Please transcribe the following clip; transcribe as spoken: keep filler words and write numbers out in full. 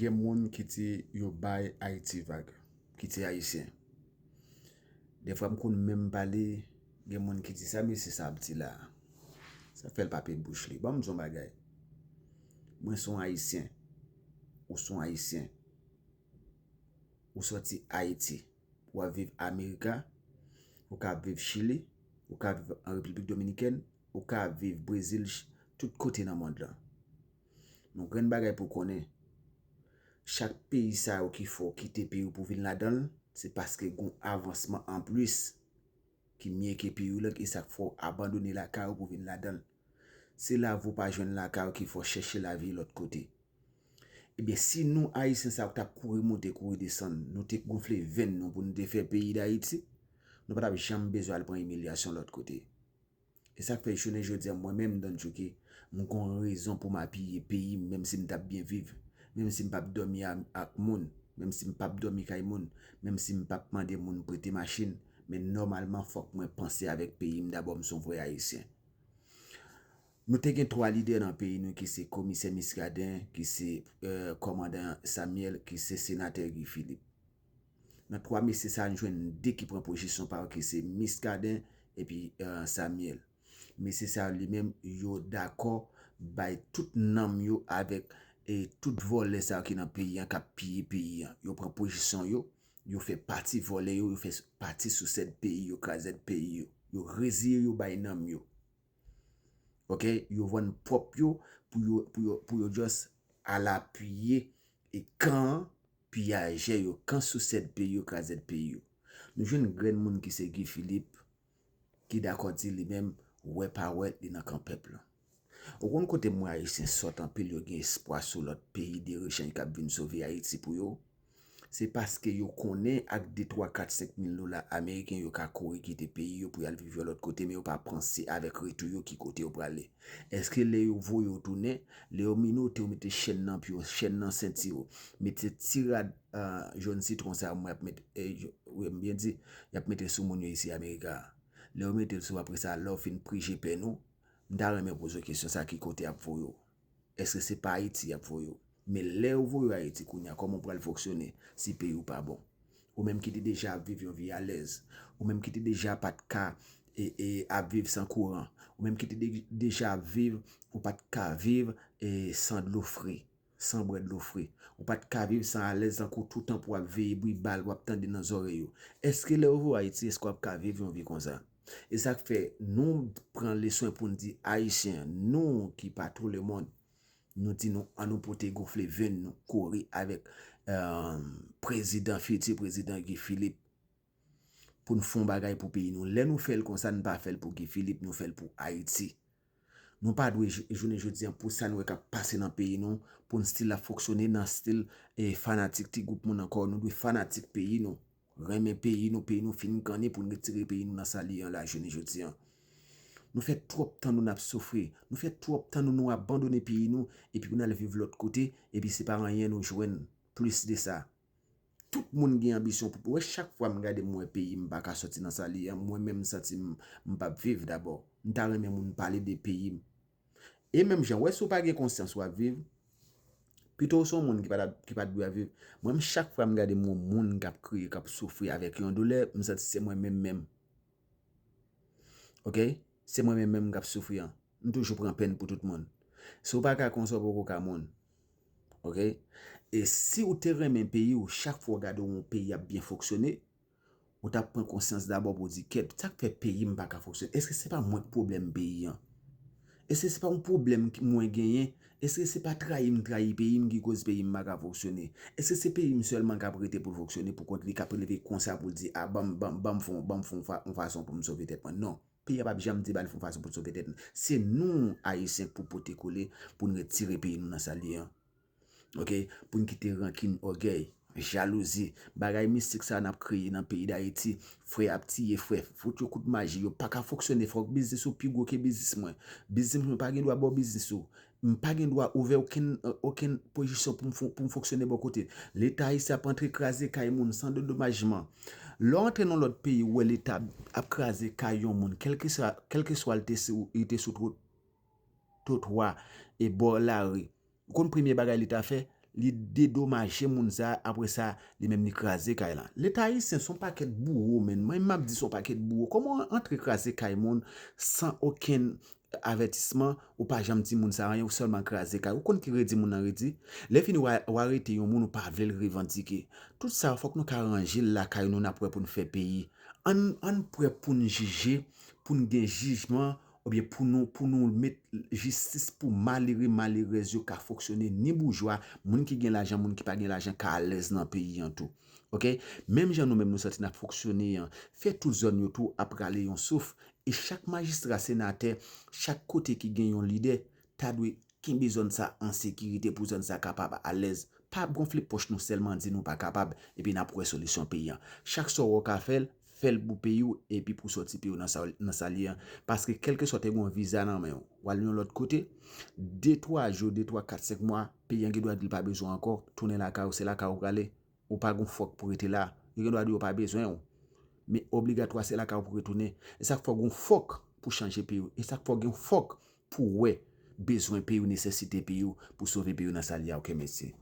Gen moun ki di yo bay Ayiti vag, ki di Ayisyen. Defwa m konn menm pale, gen moun ki di sa mesye sa ap di la. Sa fè l pa pe bouch li. Ban m di yon bagay. Mwen se yon Ayisyen. Ou se yon Ayisyen. Ou sòti Ayiti. Ou ap viv Amerika. Ou ka ap viv Chili. Ou ka ap viv an Repiblik Dominikèn. Ou ka ap viv Brezil, tout kote nan mond lan. Men yon grenn bagay pou konnen, chak peyi sa yo ki fè w kite peyi w pou vin ladan l, se paske gen yon avansman anplis ki mye ke peyi w lan, e sa k fè w abandone lakay ou pou vin ladan l. Se lavi w pa jwenn lakay ou ki fè w chèche lavi lòt kote. Ebyen, si nou, Ayisyen sa yo k t ap kouri monte, kouri desann, nou te gonfle venn nou pou nou te fè peyi Dayiti, nou pa t ap janm bezwen al pran imilyasyon lòt kote. E sa k fè jounen jodi a, mwen menm, Don Tchouki, m gon rezon pou m apiye peyi m, menm si m t ap byen viv, menm si m p ap dòmi a- ak moun, menm si m p ap dòmi kay moun, menm si m p ap mande moun prete machin, men nòmalman, fòk mwen panse avèk peyi m dabò, m se yon vrè Ayisyen. Nou te gen twa lidè nan peyi nou ki se Komisè Muscadin, ki se, eh, Kòmandan Samuel, ki se Senatè Guy Philippe. Nan twa mesye sa a, n jwenn de ki pran pozisyon pa yo, ki se Muscadin epi, eh, Samuel. Mesye sa yo, li menm, yo dakò bay tout nanm yo avèk, e tout vòlè sa yo ki nan peyi an, k ap piye peyi an. Yo pran pozisyon yo, yo fè pati vòlè yo, yo fè pati sousèd peyi yo, krazèd peyi yo. Yo reziye yo bay nanm yo. Ok, yo vann pwòp yo pou yo, pou yo, pou yo just al apiye e kan piyajè yo, kan sousèd peyi yo, krazèd peyi yo. Nou jwenn grenn moun ki se Guy Philippe, ki dakò di li menm, wè pa wè, li nan kan pèp lan. Ou konn kote m wè Ayisyen sòt anpil, yo gen espwa sou lòt peyi de rechanj k ap vin sove Ayiti pou yo? Se paske yo konnen ak de, twa, kat, senk mil dola ameriken, yo ka kouri kite peyi yo pou y al viv yon lòt kote, men yo pa panse avèk retou yo ki kote yo prale. Èske lè yo voye w tounen, lè yo menote w, mete chèn nan pye w, chèn nan senti w, mete ti rad, ah, jòn sitwon sa yo, mwen ap mete, eh, wi, m byen di, y ap mete sou moun yo isi Amerika a. Lè yo mete l sou, apre sa, lè w fin prije pèn ou, m ta renmen poze w kesyon sa, ki kote y ap voye w? Èske se pa Ayiti y ap voye w? Men lè yo voye w Ayiti kounye a, kòman w pral fonksyone si peyi w pa bon? Ou menm ki te deja ap viv yon vi alèz, ou menm ki te deja pa t ka, e, e, ap viv san kouran, ou menm ki te de- deja ap viv, ou pa t ka viv, e, san dlo fre, san bwè dlo fre, ou pa t ka viv san alèz tankou toutan pou w ap veye bri bal w ap tande nan zòrèy ou. Èske lè yo voye w Ayiti, èske w ap ka viv yon vi konsa? E sa k fè nou pran leswen pou n di Ayisyen, nou ki pa tou lemonn, nou di nou, ann nou pote gonfle venn nou, kouri avèk, eh, prezidan, fiti prezidan Guy Philippe, pou n fè yon bagay pou peyi nou. Lè nou fè l konsa, n pa fè l pou Guy Philippe, nou fè l pou Ayiti. Nou pa dwe jou- jounen jodi a, pou sa n wè k ap pase nan peyi nou, pou n still ap fonksyone nan stil, eh, fanatik ti gwoup moun ankò. Nou dwe fanatik peyi nou, renmen peyi nou, peyi nou fin kanni, pou n retire peyi nou nan sa li ye an la jounen jodi a. Nou fè twòp tan nou n ap soufri. Nou fè twòp tan nou, nou abandone peyi nou, epi pou n al viv lòt kote, epi se pa anyen nou jwenn plis de sa. Tout moun gen anbisyon pou, wè, chak fwa m gade, m wè peyi m pa ka sòti nan sa li ye a, mwen menm m santi m, m p ap viv dabò. M ta renmen moun pale de peyi m. E menm jan, wè, si w pa gen konsyans w ap viv, pito w se yon moun ki pa t ap- ki pa t dwe ap viv. Mwen menm, chak fwa m gade m wè yon moun k ap kriye, k ap soufri avèk yon doulè, m santi se mwen menm menm. Ok? Se mwen menm menm k ap soufri an. M toujou pran pèn pou tout moun. Si w pa ka konsa, w poko ka moun. Ok? E si w te renmen peyi w, chak fwa w gade yon peyi ap byen fonksyone, ou t ap pran konsyans dabò pou w di, kèt, sa k fè peyi m pa ka fonksyone? Èske se pa mwen k pwoblèm peyi an? Èske se pa yon pwoblèm ki- mwen genyen? Èske se pa trayi m trayi peyi m ki koz peyi m pa ka fonksyone? Èske se peyi m sèlman k ap rete pou l fonksyone pou kont li, k ap leve konsa pou l di, a, ban m, ban m, ban m fè yon- ban m fè yon fa- yon fason pou m sove tèt mwen? Non. Peyi a p ap janm debale fè yon fason pou l sove tèt li. Se nou, Ayisyen, k pou pote kole pou n retire peyi nou nan sa l ye an. Ok? Pou n kite rankin, ògèy, jalouzi, bagay mistik sa n ap kreye nan peyi Dayiti. Frè ap tiye frè, fout yo kout maji, yo pa ka fonksyone. Fòk biznis ou pi gwo ke biznis mwen. Biznis mwen pa gen dwa ba w biznis ou. M pa gen dwa ouvè okenn, okenn pozisyon pou m fon- pou m fonksyone bò kote. Leta isi ap antre kraze kay moun san dedomajman. Lè w antre nan lòt peyi, ou wè Leta ap kraze kay yon moun, kèlkeswa, kèlkeswa l te sou, li te sou tro- twotwa e bò lari. Ou konn premye bagay Leta fè? li dedomaje moun sa, apre sa, li menm li kraze kay lan. Leta ayisyen se yon pakèt bouro, menn. Mwen, m ap di se yon pakèt bouro. Kòman w antre kraze kay moun san okenn avètisman, ou pa janm di moun sa anyen, ou sèlman kraze kay. Ou konn ki redi moun nan redi? Lè fini, w a, w arete yon moun, ou pa vle l revandike. Tout sa, fòk nou ka ranje l lakay nou, n ap wè pou n fè peyi. Ann, ann prè pou n jije, pou n gen jijman, oubyen pou nou, pou nou met jistis pou malere, malerèz yo ka fonksyone, ni boujwa, moun ki gen lajan, moun ki pa gen lajan ka alèz nan peyi an tou. Oke? Menm jan nou menm nou santi n ap fonksyone an, fè tout zòn yo tou ap rale yon souf. E chak majistra, senatè, chak kote ki gen yon lidè, ta dwe kenbe zòn sa an sekirite pou zòn sa kapab alèz. Pa gonfle pòch nou sèlman di nou pa kapab, epi n ap wè solisyon peyi an. Chak sa w wè w ka fè l, fè l pou peyi w, epi pou sòti peyi w nan sa, nan sa l ye an. Paske kèlkeswa te gen yon viza nan men w, w al yon lòt kote, de twa jou, de twa, kat, senk mwa, peyi an gen dwa di l pa bezwen w ankò, tounen lakay ou, se lakay ou prale. Ou pa gen fòk pou rete la. Yo gen dwa di yo pa bezwen w. Men obligatwa se lakay ou pou retounen. E sa k fè w gen fòk pou chanje peyi w. E sa k fè w gen fòk pou wè bezwen peyi w, nesesite peyi w, pou sove peyi w nan sa l ye a, oke, mesye.